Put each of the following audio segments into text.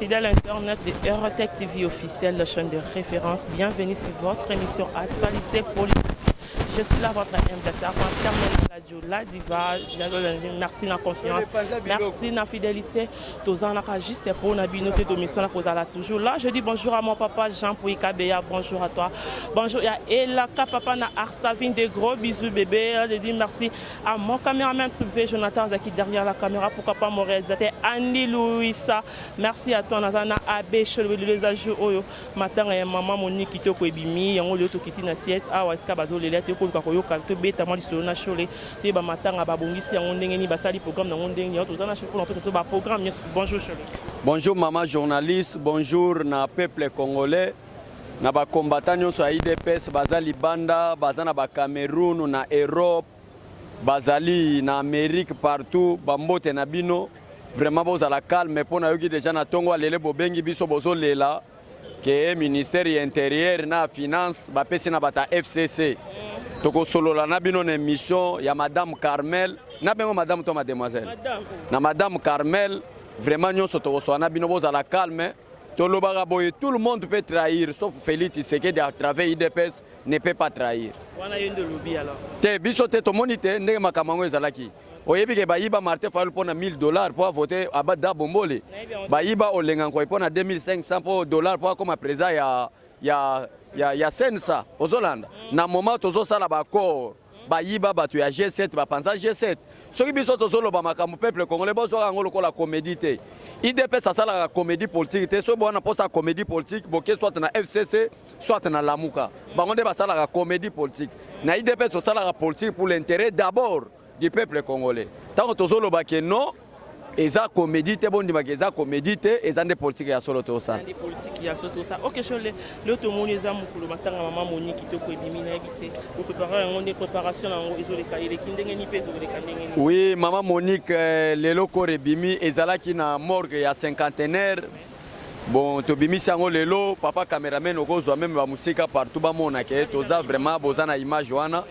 Fidèles internautes de Eurotech TV officielle, la chaîne de référence, bienvenue sur votre émission Actualité politique. Je suis là, votre humble servante, Carmen Radio, la diva. Merci na confiance, merci na fidélité. Tozanaka juste pour na bino te tomisana kozala toujours là. Je dis bonjour à mon papa Jean Pouy Kabeya, bonjour à toi. Bonjour à Elaka papa na Arsavine, des gros bisous bébé. Je dis merci à mon caméraman privé Jonathan Zaki derrière la caméra, pourquoi pas mon réalisateur Andy Louisa. Merci à toi Nazana Abbé Chelwe les oyo matanga ya mama Monique Kitoko ebimi yango lelo tokiti na CS awa esika bazolela te koluka koyoka tobeta mwa lisolo na Shole te bamatanga babongisi yango ndenge nini, basali programme yango ndenge nini. Toza na Shole mpona kopesa so baprogramme nyonso. Bonjour Shole. Bonjour maman journaliste, bonjour na peuple congolais, na bacombattant nyonso ya UDPS baza libanda, baza na bacameroun, na Europe, bazali na Amérique, partout, bambote na bino. Vraiment bozala calme mpo nayoki déjà na ntongo alele bobengi biso, bozolela ke ministère ya Intérieur na Finance bapesi na bato ya FCC. Tokosolola na bino na émission ya madame Carmel, na bengo madame to mademoiselle? Madame. Na madame Carmel, vraiment nyonso tokosola na bino, bozala calme. Tolobaka boye: tout le monde peut trahir sauf Félix Tshisekedi à travers UDPS ne peut pas trahir. Wana yo nde olobi alors. Te, biso te, tomoni te ndenge makambo yango ezalaki. Oyebi ke bayiba Martin Fayulu mpo na 1000 $ mpo avote abada bombole. Nayebi yango. Bayiba Olenga Nkoi mpo na 2500 mpo dollar mpo akoma président ya CNSA. Ozolanda na moment tozosala baaccord, bayiba bato ya G7, bapanza G7. Soki biso tozoloba makambo, peuple congolais, bozwaka yango lokola comédie te. UDPS asalaka comédie politique te. Soki bowana mposa comédie politique, boke soit na FCC, soit na Lamuka, bango nde basalaka comédie politique. Na UDPS osalaka politique pour l'intérêt d'abord du peuple congolais. Ntango tozoloba ke non, eza comédie te, bondimaka eza comédie te, eza nde politique ya solo tosala. Nde politique ya so tosala. Ok Shole, lelo tomoni eza mokolo matanga mama Monique Kitoko ebimi. Nayebi te oprépare yango nde préparation na yango ezoleka, eleki ndenge nini mpe ezoleka ndenge nini? Oui, mama Monique, lelo corps ebimi, ezalaki na morgue ya Cinquantenaire. Bon, tobimisi yango lelo. Papa cameraman, okozwa même bamosika partout bamona ke toza vraiment, boza na image wana.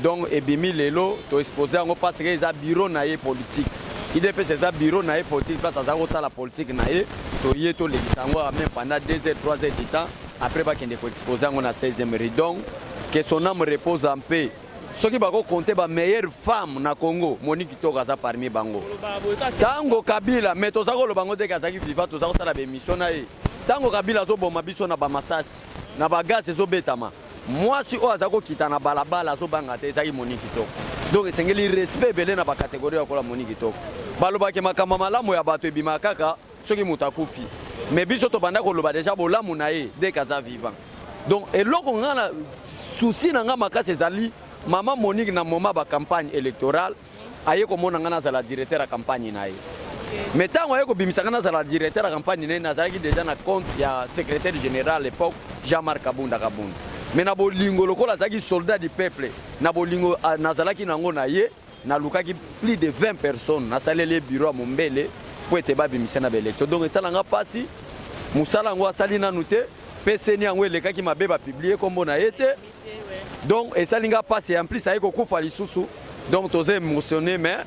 Donc ebimi lelo, toexpose yango parce que eza bureau na ye politique. UDPS eza bureau na ye politique, place aza kosala politique na ye. Toye tolekisa yango même pendant 2 heures, 3 heures du temps, après bakende koexpose yango na 16e rue. Donc que son âme repose en paix. Soki bakokonte bameilleure femme na Congo, Monique Kitoko aza parmi bango. Ntango Kabila, mais toza koloba yango teke azalaki vivant, toza kosala baémission na ye. Ntango Kabila azoboma biso na bamasasi na bagaz ezobetama, mwasi oyo aza kokita na balabala azobanga te, ezalaki Monique Kitoko. Donc esengeli respect ebele na bacatégorie ya kola Monique Kitoko. Balobaki makambo malamu ya bato ebimaka kaka soki moto akufi, mais biso tobanda koloba déjà bolamu na ye dès aza vivant. Donc eloko nga na souci na nga makasi ezali mama Monique. Na moment bacampagne électorale, aye komona nga nazala directeur ya campagne na ye. Mais ntango aye kobimisa nga nazala directeur ya campagne na ye, nazalaki déjà na compte ya secrétaire général à l'époque, Jean-Marc Kabunda Kabunda. Mais na bolingo, lokola azalaki soldat du peuple, na bolingo nazalaki nango na ye, nalukaki plus de 20 personnes, nasaleli ye bureau ya mombele mpo ete babimisa na baélection. Donc esalanga mpasi, mosala yango asali nanu te mpe seni yango elekaki mabe, bapublier nkombo na ye te. Donc esali nga mpasi. En plus aye kokufa lisusu, donc toza émotionné. Mais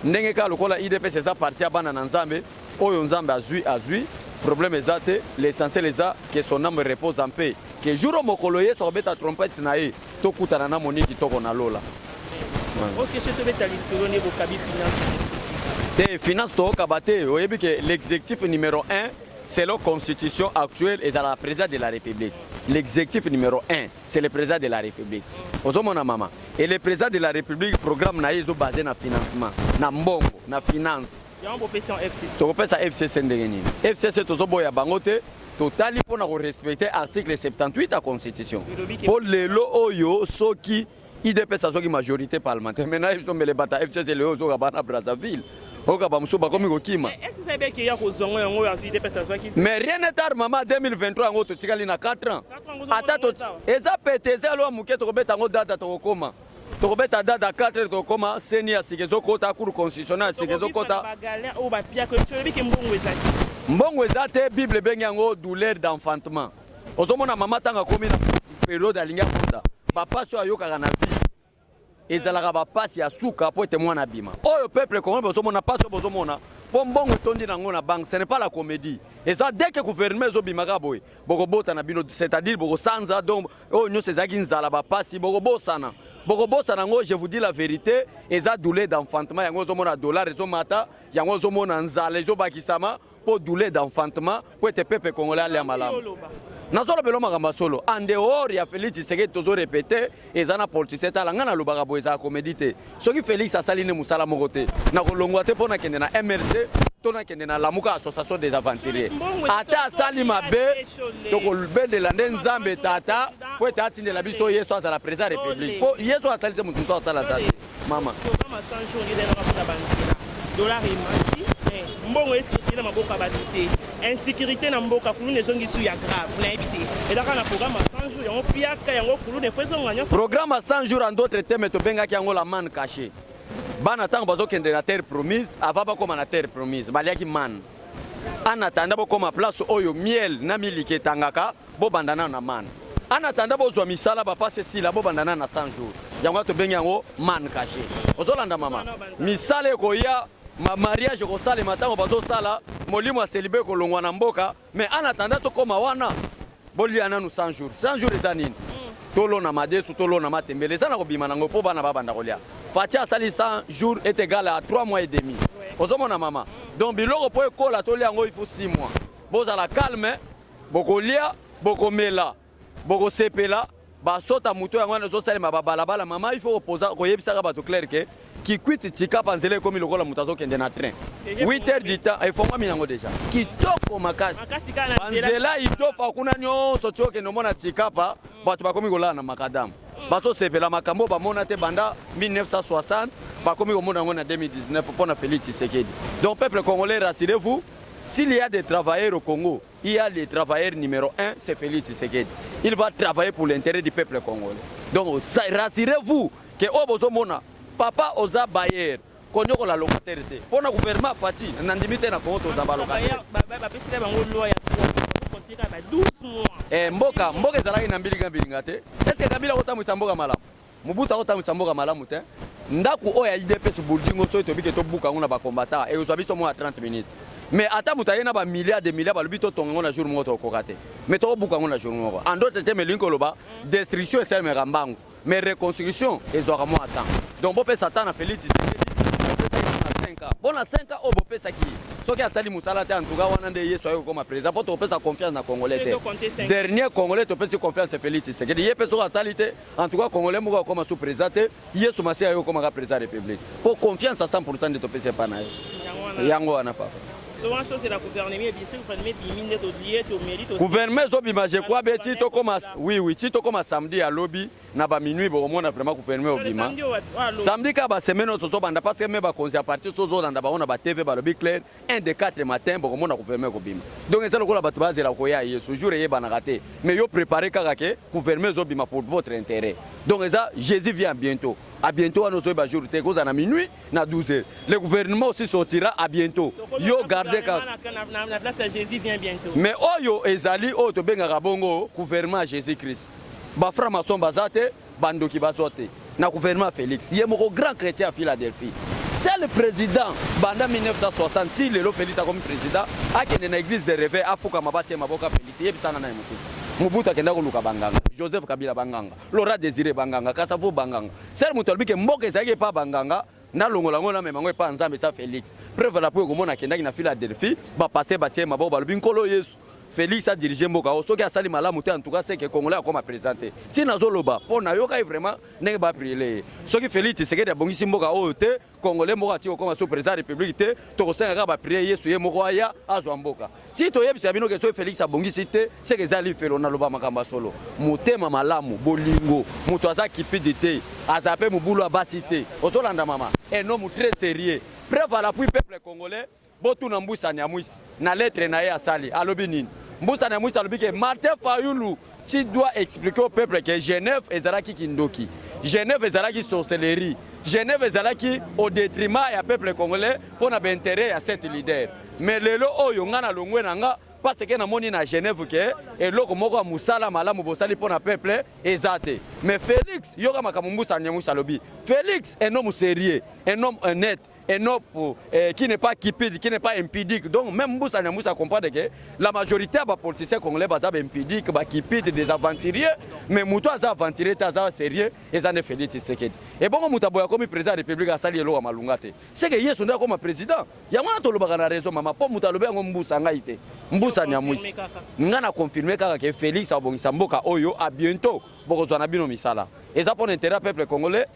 ndenge kaka lokola UDPS eza parti ya bana na Nzambe, oyo Nzambe azwi, azwi, problème eza te. L'essentiel eza que son âme repose en paix, que jour mokolo Yesu akobeta trompette na ye, tokutana na Monique Kitoko na lola. Ok, so tobeta lisolo nde bokabi finance. Te, finance tookaba te. Oyebi ke l'exécutif numéro 1 selon constitution actuelle ezalaka président de la République. L'exécutif numéro 1, c'est le président de la République. Ozomona mama, et le président de la République, programme na ye ezobase na financement, na mbongo, na finance. Yango bopesi en FCC? Tokopesa FCC ndenge nini? FCC tozoboya bango te. Totali mpona korespecte article 78 ya constitution. Mpo lelo oyo soki UDPS azwaki majorité parlementaire, maintenant biso mbele bata FCC lelo ozoka bana Brazzaville, oyoka bamosusu bakomi kokima. FCC ebeki ya kozwango yango oyo UDPS azwaki. Mais rien n'est tard, mama. 2023 yango totikali na 4 ans. Ata eza pete, eza aloa moke, tokobeta yango dada, tokokoma, tokobeta dada 4, tokokoma. CENI ya sika ezokota, cour constitutionnel ya sika ezokota. Oyo bapiaka oyebiki mbongo eza te. Mbongo eza te. Bible ebengi yango douleur d'enfantement. Ozomona mama ntango akomi na période alingi akota, bapasi oyo ayokaka na vie ezalaka bapasi ya suka mpo ete mwana abima. Oyo peuple congolais bozomona, pasi oyo bozomona. Mpo mbongo etondi nango na banque, ce n'est pas la comédie. Eza dès que gouvernement ezobimaka boye, bokobota na bino, c'est-à-dire bokosanza. Donc oyo nyonso ezalaki nzala, bapasi, bokobosana, bokobosana yango. Je vous dis la vérité, eza douleur d'enfantement. Yango ozomona dollar ezomata, yango ozomona nzala ezobakisama, mpo douleur d'enfantement, po ete peuple congolais alia malamu. Nazolobela makambo ya solo. En dehors ya Félix Tshisekedi, tozorépéter, eza na politicien. Tala, ngai nalobaka boye, ezala comédie te. Soki Félix asali nde mosala moko te, nakolongwa te mpo nakende na MRC to nakende na Lamuka, association des aventuriers. Ata asali mabe, tokobendela nde Nzambe Tata po ete atindela biso Yesu azala président ya République, mpo Yesu asali te, motu mosusu asala aza te, mama. Programme ya 100 jours ezalaka mpona banzela, dollar emati, mbongo esikili na maboko ya bato te, insécurité na mboka, kuluna ezongi su ya grave. Nayebi te, ezalaka na programme ya 100 jours yango, piaka yango, kuluna efo ezonga nyonso. Programme ya 100 jours, en d'autres termes, tobengaki yango la manne cachée. Bana ntango bazokende na terre promise, avant bakóma na terre promise, baliaki manne. En attendant bokóma place oyo miel na miliki etangaka, bobanda nano na manne. En attendant bozwa misala, bapasi esila, bobanda nano na 100 jours. Yango tobengi yango manne cachée. Ozolanda, mama? Misala ekoya, ma mariage ekosalema ntango bazosala, molimo ya célibat ekolongwa na mboka. Mais en attendant tokóma wana, bolia nanu 100 jours. 100 jours eza nini? Tolona madesu, tolona matembele, eza na kobima nango mpo bana babanda kolia. Fatshi asali 100 jours est égal à 3 mois et demi. Ozomona, mama? Donc biloko mpo ekola, tolia yango, il faut 6 mois. Bozala calme, bokolia, bokomela, bokosepela. Basota moto yango wana ezosalema babalabala. Mama, il faut kopoza koyebisaka bato clair ke Kikwit, Tshikapa, nzela ekomi lokola moto azokende na train. 8 heures du temps efongwami yango déjà, kitoko makasi. Makasi kaka na nzela. Banzela itofa kuna nyonso ti okende omona Tshikapa, bato bakomi kolala na makadamu, bazosepela makambo bamona te banda 1960, bakomi komona yango na 2019 mpo na Félix Tshisekedi. Donc peuple congolais, rassurez-vous, s'il y a des travailleurs au Congo, il y a le travailleur numéro 1, c'est Félix Tshisekedi. Il va travailler pour l'intérêt du peuple congolais. Donc rassurez-vous ke oyo bozomona, papa oza bailleur, konyokola locataire te. Mpo na gouvernement Fatshi, nandimi te na Congo toza balocataire. Bapesila bango loi ya 3 ba 12 mois. Mboka ezalaki na mbilinga mbilinga te. Eske Kabila akotambwisa mboka malamu? Mobutu akotambwisa mboka malamu te. Ndako oyo ya UDPS, building, soki tobike tobuka yango na bakombata, ekozwa biso mwa ya 30 minutes. Mais ata moto aye na bamilliard de milliard, balobi totonga yango na jour moko, tokokoka te. Mais tokobuka yango na jour moko. En d'autres termes, elingi koloba destruction esalemaka mbangu, mais reconstruction ezwaka mwa temps. Donc bopesa temps na Félix Tshisekedi. Bopesaki na 5 ans, bona 5 ans oyo bopesaki ye, soki asali mosala te, en tout cas wana nde Yesu aye kokoma président, mpo tokopesa confiance na Congolais te. Dernier Congolais topesi confiance, Félix Tshisekedi. Ye mpe soki asali te, en tout cas Congolais moko akoma sous président te. Yesu Masiya aye kokomaka président ya République, mpo confiance à 100 nde topesi epa na ye. Yango wana, papa. Gouvernement ezobima, je crois be ti tokoma, oui, ti tokoma samedi ya lobi na baminuit, bokomona vraiment gouvernement obima samedi kaka. Basemaine oyo tozobanda, parce que me bakonzi ya parti so ozolanda bango na baTV, balobi clair, 1 de 4 matin bokomona gouvernement ekobima. Donc eza lokola bato bazela koya Yesu, jour eyebanaka te, mais yo préparé kaka ke gouvernement ezobima pour votre intérêt. Donc eza Jésus vient bientôt, à bientôt wana ozoyeba jour te, kozala na minuit, na 12 heures. Le gouvernement aussi sortira à bientôt, yo garde kaka. Na place ya Jésus vient bientôt. Mais oyo ezali oyo tobengaka bongo gouvernement ya Jésus Christ. Bafranc-maçon baza te, bandoki bazwa te na gouvernement. Félix ye moko grand chrétien ya Philadelphie, seul président banda 1960 ti lelo. Félix akomi président, akende na église de réveil, afukama, batie maboko. Félix yebisanga na ye mosusu. Mobutu akenda koluka banganga, Joseph Kabila banganga, Laurent Désiré banganga, Kasavu banganga. Seul moto alobi ke mboka ezalaki epa banganga, nalongola yango, namema yango epa Nzambe, eza Félix. Preuve la po ekomona akendaki na Philadelphie, bapaster batie maboko, balobi: "Nkolo Yesu, Félix adirige mboka oyo. Soki asali malamu te, en tout cas c'est que Congolais akoma président te." Ntina azoloba mpo nayoka ye vraiment ndenge bapriele ye. Soki Félix Tshisekedi abongisi mboka oyo te, Congolais moko ati kokoma so président ya République te. Tokosenga kaka baprière, Yesu ye moko aya azwa mboka. Ti toyebisa bino ke soki Félix abongisi te, seke eza lifelo. Naloba makambo ya solo, motema malamu, bolingo. Moto aza cupide te, aza mpe mobulu ya basi te. Ozolanda, mama? Un homme très sérieux, preuve à l'appui. Peuple congolais, botuna Mbusa Nyamwisi na lettre na ye asali, alobi nini? Mbusa Nyamwisi alobi ke Martin Fayulu, tu dois expliquer au peuple que Genève ezalaki kindoki, Genève ezalaki sorcellerie, Genève ezalaki au détriment ya peuple congolais mpo na baintérêt ya sept leader. Mais lelo oyo nga na longwe na nga, parce que namoni na Genève ke eloko moko ya mosala malamu bosali mpo na peuple eza te. Mais Félix, yoka makambo Mbusa Nyamwisi alobi: Félix, un homme sérieux, un homme honnête, un homme qui n'est pas cupide, qui n'est pas impudique. Donc même Mbusa Nyamwisi comprendre que la majorité ya bapoliticien congolais baza baimpudique, bacupide, des aventuriers. Mais moto aza aventurier te, aza sérieux, eza nde Félix Tshisekedi. Ebongo moto aboya akomi président ya République, asali eloko ya malunga te, seke yesu nde akoma président. Yango wana tolobaka na raison, mama, mpo moto alobi yango Mbusa, ngai te, Mbusa Nyamwisi. Nga na confirme kaka ke Félix abongisa mboka oyo. A bientôt, bokozwa na bino misala. Eza mpo na intérêt ya peuple congolais.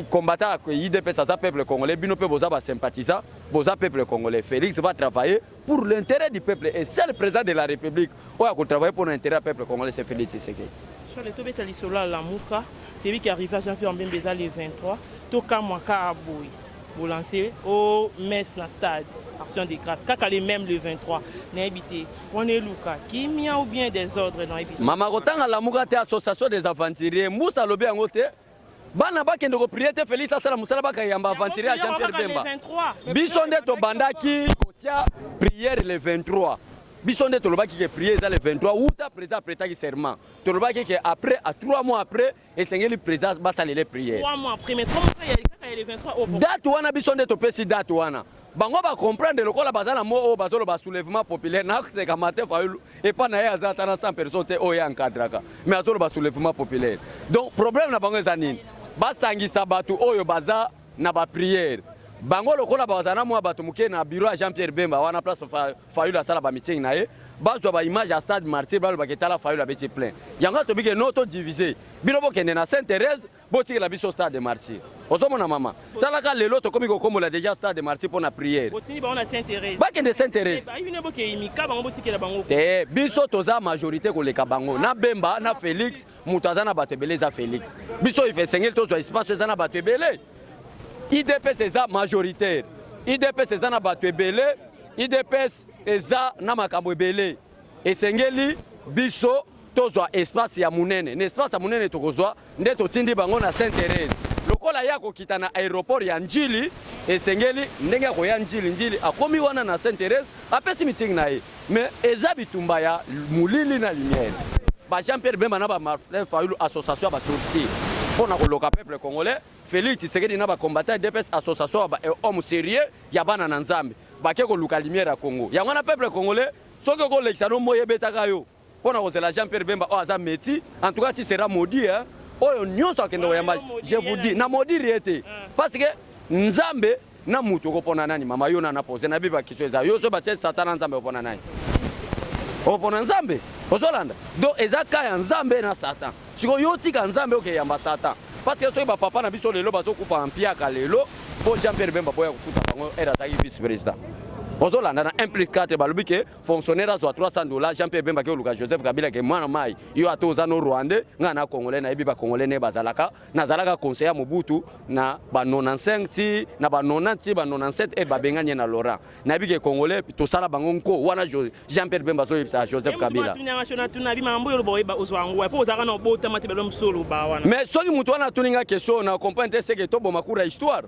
Combattant UDPS aza peuple congolais, bino mpe boza basympathisant, boza peuple congolais. Félix va travailler pour l'intérêt du peuple et seul président de la République oyo akotravailler pour l'intérêt ya peuple congolais, c'est Félix Tshisekedi. Shole, tobeta lisolo ya Lamuka. Toyebi ke arrivage Jean Pierre Bemba eza le 23. Tokamwa kaka boye, bolancer o messe na stade, action de grâce kaka le même le 23. Nayebi te wana eluka kimia ou bien désordre, nayebi te. Mama, kotanga Lamuka te, association des aventuriers. Mbusa alobi yango te, bana bakende koprier te, Félix asala mosala, bakayamba aventurier ya Jean Pierre Bemba. Biso nde tobandaki kotia prière le 23. Biso nde tolobaki ke prière eza le 23. Wuta président apretaki serment, tolobaki ke après, à 3 mois après, esengeli président basalele prière. 3 mois après, mais 3 mois après kaka ya le 23 oyo. Date wana, biso nde topesi date wana. Bango bacomprendre lokola baza na mo oyo bazoloba soulèvement populaire. Naseka Martin Fayulu, epa na ye aza ata na 100 personnes te oyo ye encadraka, mais azoloba soulèvement populaire. Donc problème na bango eza nini? Basangisa bato oyo baza na baprière. Bango lokola bazala na mwa bato moke na bureau ya Jean Pierre Bemba wana, place Fayulu asala bameeting na ye, bazwa baimage ya stade Martyr, balobaka etala Fayulu abeti plein. Yango tobike no todivise bino, bokende na Sainte Thérèse, botikela biso stade de Martyr. Ozomona, mama, talaka lelo tokomi kokombola déjà stade de Martyr mpo na prière. Botindi bango na Saint Thérèse? Bakende Sainte Thérèse. Bino bokei mika bango, botikela bango. Te, biso toza majorité koleka bango na Bemba na Félix. Moto aza na bato ebele eza Félix. Biso esengeli tozwa espace eza na bato ebele. UDPS eza majoritaire, UDPS eza na bato ebele, UDPS eza na makambo ebele. Esengeli biso tozwa espace ya monene. Na espace ya monene tokozwa nde totindi bango na Sainte Thérèse. Lokola ye akokita na aéroport ya Njili, esengeli ndenge akoya Njili, Njili akomi wana na Sainte Thérèse, apesi meeting na ye. Mais eza bitumba ya molili na lumière. Ba Jean Pierre Bemba na ba Martin Fayulu, association ya basorcier mpo na koloka peuple congolais. Félix Tshisekedi na bacombattant UDPS, association ya bahomme sérieux ya bana na Nzambe, bake koluka lumière ya Congo. Yango wana, peuple congolais, soki okolekisa no moi ebetaka yo mpo na kozela Jean Pierre Bemba oyo aza métis, en tout cas tu seras maudit, hein? Oyo nyonso akende koyamba, je vous dis, na maudire ye te, parce que Nzambe na mutu, okopona nani? Mama, yo nana pose na biba question eza yo so batie Satan na Nzambe, opona nani? Opona Nzambe. Ozolanda? Donc eza ka ya Nzambe na Satan. Sikoyo yo tika Nzambe, okeyamba Satan, parce que soki bapapa na biso lelo bazokufa mpiaka lelo mpo Jean Pierre Bemba boya kofuta bango ere azalaki vice président. Ozolanda? Na 1 plus 4, balobi ke fonctionnaire azwa 300 dollars. Jean Pierre Bemba ke oluka Joseph Kabila ke mwana mai yo, ata oza no Rwandais, ngai na Congolais, nayebi bacongolais nde bazalaka. Nazalaka conseiller ya Mobutu na ba 95 ti na ba 90 ti ba 97, ere babengani ye na Laurent. Nayebi ke Congolais tosala bango nko wana. Jean Pierre Bemba azoyebisa Joseph Kabila. Mais soki moto wana atuni nga question na comprendre te, seke toboma cours ya histoire.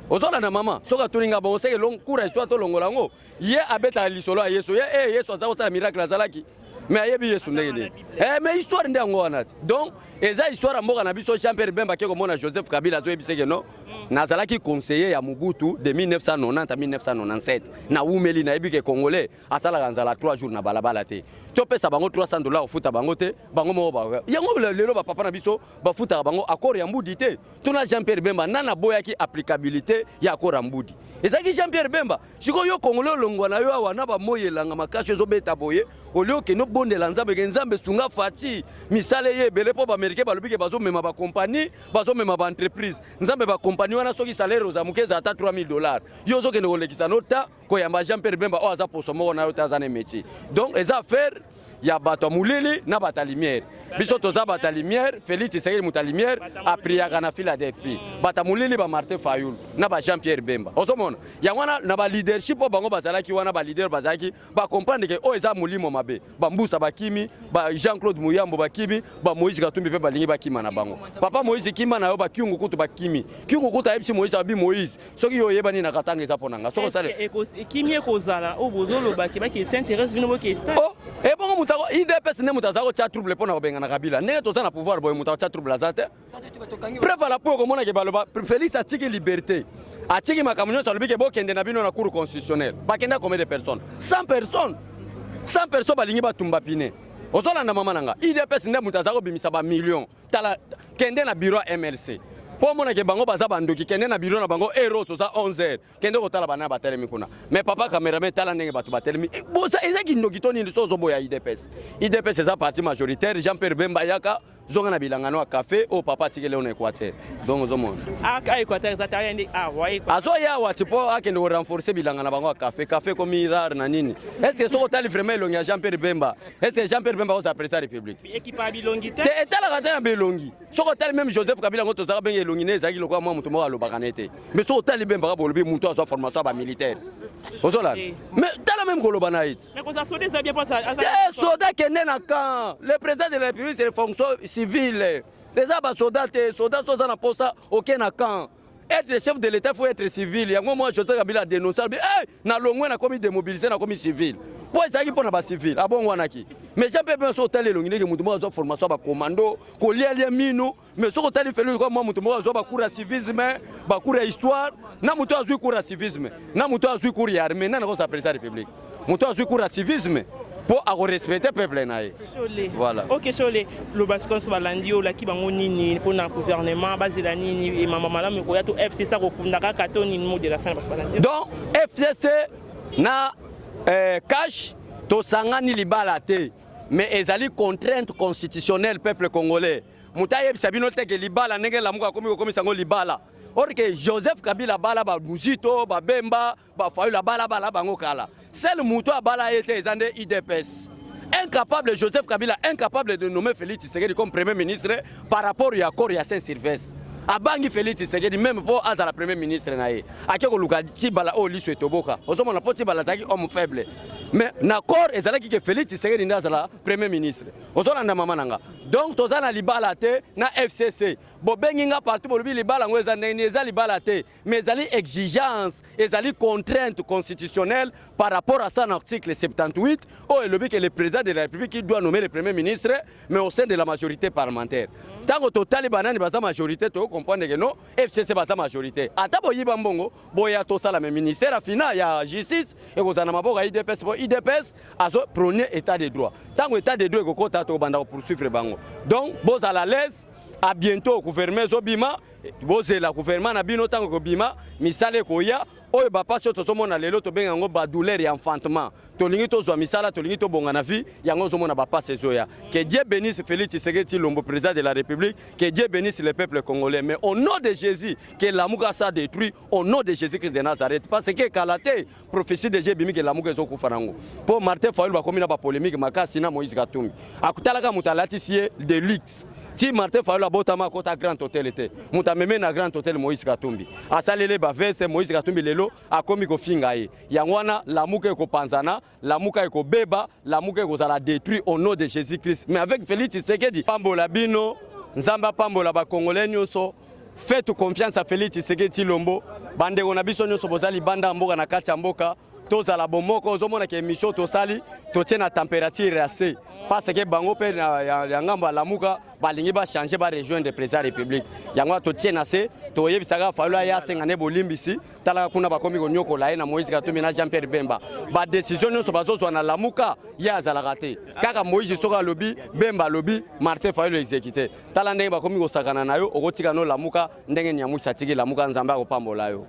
Ozolanda, mama? Soki atuni nga bongo, seke cours ya histoire tolongola yango. Ye abetaka lisolo ya Yesu. Ye e Yesu aza kosala miracle, azalaki, mais ayebi Yesu ndenge nini? Mais histoire nde yango wana te. Donc eza histoire ya mboka na biso. Jean Pierre Bemba ke komona Joseph Kabila, azoyebisa ke non, nazalaki conseiller ya Mobutu de 1990 à 1997, nawumeli, nayebi ke Congolais asalaka nzala 3 jours na balabala te. Topesa bango 300 dollars, kofuta bango te, bango moko yango. Lelo bapapa na biso bafutaka bango accord ya Mbudi te. Tuna Jean Pierre Bemba, nani aboyaki applicabilité ya accord ya Mbudi? Ezalaki Jean Pierre Bemba. Sikoyo yo Congolais, olongwa na yo awa na bamoi elanga makasi ezobeta boye, olie okende obondela Nzambe ke Nzambe sunga Fatshi, misala eye ebele, mpo baaméricain balobi ke bazomema bacompagnie, bazomema baentreprise. Nzambe, bacompagnie wana, soki salaire oza moke, ezala ata 3000 dollars, yo ozokende kolekisa no ta koyamba Jean Pierre Bemba oyo aza poso moko na yo te, aza na métier. Donc eza affaire ya bato ya molili na bato ya lumière. Biso toza bato ya lumière. Félix Tshisekedi moto ya lumière, apriaka na Philadelphie. Bato ya molili, bamartin Fayulu na ba Jean Pierre Bemba. Ozomona yango wana na baleadership oyo bango bazalaki wana, baleader bazalaki bacomprendre ke oyo eza molimo mabe. Bambusa bakimi, ba Jean Claude Muyambo bakimi, bamoïse Katumbi mpe balingi bakima na bango. Papa Moïse, kima na yo. Bakiungu kutu bakimi. Kiungu kutu ayebisi Moïse, abi Moïse, soki yo oyebani na Katanga, eza mpo na nga soki osale. Kimi ekozala oyo bozolobaki, bake Sainte Thérèse, bino boke stade. Oh! Ebongo moto UDPS nde moto aza kotya trouble mpo na kobengana Kabila. Ndenge toza na pouvoir boye, moto akotya trouble aza te. Preuve à l'appui, okomona ke baloba Félix atiki liberté, atiki makambo nyonso, alobi ke bokende na bino na Cour constitutionnelle. Bakende combien de personnes? 100 personnes. 100 personnes balingi batumba pine. Ozolanda, mama na nga? UDPS nde moto aza kobimisa bamillion. Tala, kende na bureau ya MLC mpo omonake bango baza bandoki. Kende na bureau na bango, ero toza 11 heures, kende kotala bana batelemi kuna. Mais papa cameraman, tala ndenge bato batelemi. Eza kindoki to nini? So ozoboya UDPS, UDPS eza parti majoritaire. Jean Pierre Bemba, yaka zonga na bilangano ya café oyo papa atikeli oyo na Équateur. Donc ozomona. Aka Équateur eza te, aya nde awa. Azoya awa ti mpo akende korenforcer bilanga na bango ya café. Café ekomi rare na nini? Est ce que soki otali vraiment elongi ya Jean Pierre Bemba, est ce que Jean Pierre Bemba ozala président ya République? Ekipa ya bilongi te. Te, etalaka te na belongi. Soki otali même Joseph Kabila yango, tozalaka benge elongi ne ezalaki lokola mwa moto moko alobaka ne te. Mais soki otali Bembaka, bolobi moto azwa formation ya bamilitaire, ozolanda. Mais tala même koloba na ye. Mais kozala soda eza bien mpo te. Soda kende na camp. Le président de la République, c'est fonction civile, eza basoda te. Soda so oza na posa, oke na camp. Être chef de l'État, faut être civil. Yango moi, Joseph Kabila adénoncé, alobi hey, nalongwe, nakomi démobilisé, nakomi civil, mpo ezalaki mpo na bacivil abongwanaki. Mais Jean Pierre Bemba, so otali elongi ndenge motu moko azwa formation ya bacommando, kolialia mino. Mais soki otali Félix kwa mwa motu moko azwa bacours ya civisme, bacours ya histoire, na moto azwi cours ya civisme, na moto azwi cours ya armée, nani akozala président ya République? Moto azwi cours ya civisme, mpo akorespecte peuple na ye. Voilà. Ok, Shole, loba sikoyo nyonso balandi yo, olaki bango nini mpona gouvernement? Bazela nini? Emama malamu ekoya to FCC akokunda kaka to nini? Mot de la fin, bato balandi yo. Donc FCC na CACH tosangani libala te, mais ezali contrainte constitutionnelle. Peuple congolais, moto ayebisa bino te ke libala, ndenge Lamuka akomi kokomisa yango libala, or ke Joseph Kabila bala bamuzito, Babemba, Bafayulu, abala bala bango kala. Seul moto abala ye te eza nde UDPS. Incapable, Joseph Kabila incapable de nommer Félix Tshisekedi comme premier ministre par rapport ya accord ya Saint-Sylvestre. Abangi Félix Tshisekedi même mpo azala premier ministre na ye, ake koluka Tshibala oyo liso etoboka. Ozomona, mpo Tshibala azalaki homme faible, mais na accord ezalaki ke Félix Tshisekedi nde azala premier ministre. Ozolanda, mama na nga? Donc toza na libala te na FCC. Bobengi nga partout, bolobi libala yango eza ndenge nini? Eza libala te, mais ezali exigence, ezali contrainte constitutionnelle par rapport à son article 78 oyo elobi que le président de la République, qui doit nommer le premier ministre, mais au sein de la majorité parlementaire. Ntango totali banani baza majorité, tokocomprendre ke non, FCC baza majorité. Ata boyiba mbongo, boya tosala, mais ministère ya fina ya justice ekozala na maboko ya UDPS, mpo UDPS azo prôner état de droit. Ntango état de droit ekokota, tokobanda kopoursuivre bango. Donc bozala à l'aise, à bientôt. Gouvernement ezobima, bozela gouvernement na bino. Ntango ekobima, misala ekoya. Oyo bapasi oyo tozomona lelo, tobenga yango badouleur ya enfantement. Tolingi tozwa misala, tolingi tobonga na vie, yango ozomona bapasi ezoya. Que Dieu bénisse Félix Tshisekedi Tshilombo, président de la République. Que Dieu bénisse le peuple congolais. Mais au nom de Jésus, que Lamuka soit détruit au nom de Jésus Christ de Nazareth, parce que kala te, prophétie de Dieu ebimi ke Lamuka ezokufa nango, mpo Martin Fayulu bakomi na bapolémique makasi na Moïse Katumbi. Akutalaka moto alatisi ye de luxe ti Martin Fayulu abotama, akota Grand Hôtel te. Moto ameme na Grand Hôtel, Moïse Katumbi, asaleli baveste. Moïse Katumbi lelo akomi kofinga ye. Yango wana Lamuka ekopanzana, Lamuka ekobeba, Lamuka ekozala détruit au nom de Jésus Christ. Mais avec Félix Tshisekedi, pambola bino, Nzambe apambola bacongolais nyonso. Faites confiance à Félix Tshisekedi Tshilombo. Bandeko na biso nyonso boza libanda ya mboka, na kati ya mboka, tozala bomoko. Ozomona ke émission tosali, totie na température ya se, parce que bango mpe ya ngambo ya Lamuka balingi bachange, barejoindre président ya République. Yango wana totie na se, toyebisaka Fayulu aya asenga nde bolimbisi. Talaka kuna, bakomi konyokola ye na Moïse Katumbi na Jean Pierre Bemba. Badécision nyonso bazozwa na Lamuka, ye azalaka te. Kaka Moïse soki alobi, Bemba alobi, Martin Fayulu exécute. Tala ndenge bakomi kosakana na yo. Okotika no Lamuka ndenge Nyamwisi atiki Lamuka. Nzambe akopambola yo.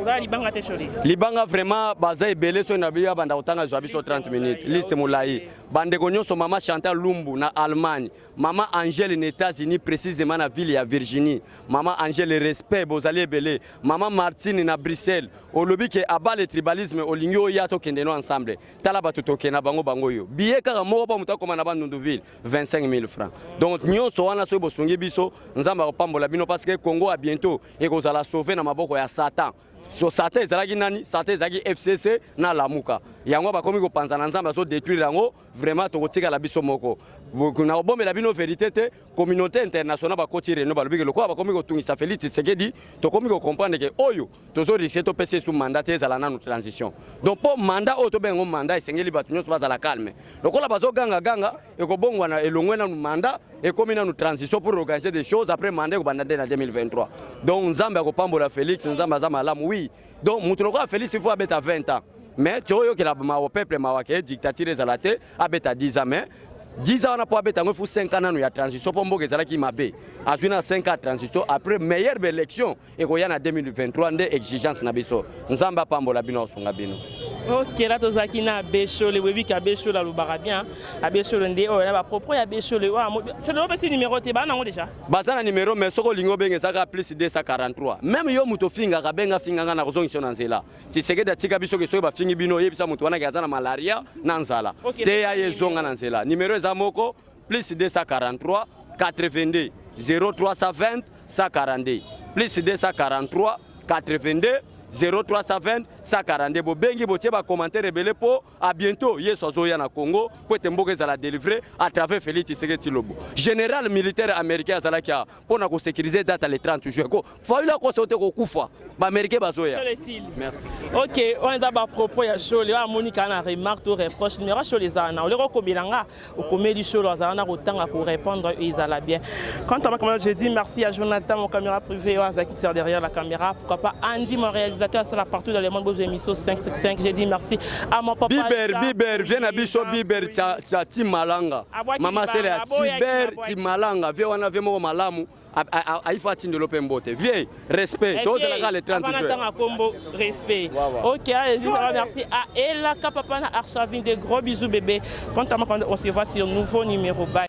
Oza libanga te, Shole? Libanga vraiment baza ebele. Soki na biyo banda kotanga, zwa biso 30 minutes, liste molai. Bandeko nyonso, mama Chantal Lumbu na Allemagne, mama Angèle na États-Unis, précisément na ville ya Virginie, mama Angèle, respect, bozali ebele. Mama Martine na Bruxelles, olobi ke aba le tribalisme, olingi oya tokende no ensemble. Tala bato tokende na bango, bango oyo billet kaka moko mpo moto akóma na Bandunduville, 25 000 francs. Donc nyonso wana, soki bosungi biso, Nzambe akopambola bino, parce que Congo à bientôt ekozala sauvé na maboko ya Satan. So Satan ezalaki nani? Satan ezalaki FCC na Lamuka. Yango bakomi kopanzana, Nzambe azodétruire yango. Vraiment, tokotikala biso moko. Na kobombela bino vérité te, communauté internationale bakoti réunion, balobi ke lokola bakomi kotungisa Félix Tshisekedi, tokomi kocomprendre ke oyo tozorisquer topesa esu mandat te, ezala nanu transition. Donc mpo mandat oyo tobenga yango mandat, esengeli bato nyonso bazala calme. Lokola bazogangaganga, ekobongwana, elongwe nanu mandat, ekomi nanu transition pour organiser des choses. Après mandat ekobanda nde na 2023. Donc Nzambe akopambola Félix, Nzambe aza malamu. Oui, donc moto lokola Félix, il faut abeta 20 ans, mais toyokela mawa peuple, mawa ke dictature ezala te. Abeta 10 ans, mais 10 ans wana, mpo abeta yango, il faut 5 ans nanu ya transition, mpo mboka ezalaki mabe. Azwi na 5 ans ya transition, après meilleure baélection ekoya na 2023. Nde exigence na biso. Nzambe apambola bino, asunga bino. Ok, la tozalaki na Abeshole. Boyebi ke Abeshole alobaka bien. Abeshole nde oyo na bapropos ya Abeshole oyo. Shole, opesi numéro te, baa nango déjà. Baza na numéro, mais soki olingi obenga, ezaka plus 243. Même yo moto ofingaka, benga, finganga na kozongisa yo na nzela. Tshisekedi atika biso ke soki bafingi bino, oyebisa moto wana ke aza na malaria na nzala. Te, ya ye ezonga na nzela. Numéro eza moko: plus 243 82 0320 142, plus 243 82 0320 142. Bobengi, botie bacommentaire ebele mpo à bientôt Yesu azoya na Congo po ete mboka ezala délivré à travers Félix Tshisekedi Tshilombo. Général militaire américain azalaki awa mpo na kosécuriser date le 30 juin. Ko Fayulu akosa te, kokufa, baaméricain bazoya. Merci. Ok, wana eza bapropos ya Shole oyo amoni kaka na remarque to reproche. Numéro ya Shole ezala na oleki okomela nga, okomeli Shole, azala na kotanga korépondre, ezala bien. Quant à moi, je dis merci à Jonathan, mon caméra privé, oyo azalaki derrière la caméra. Pourquoi pas Andy, mon réalisateur, asala partout dans le monde, bozwa émission 575. J'ai dit merci à mon papa. Biber, Biber, vie na biso Biber tia Timalanga, mama sele ya Tiber Timalanga, vie wana, vie moko malamu. Aifa atindelo mpe mbote, vie, respect. Tozelaka le 30 juin. Tanga kombo, respect. Ok, allez, merci à Elaka, papa na Archavine, des gros bisous bébé. Quant à moi, on se voit sur nouveau numéro. Bye.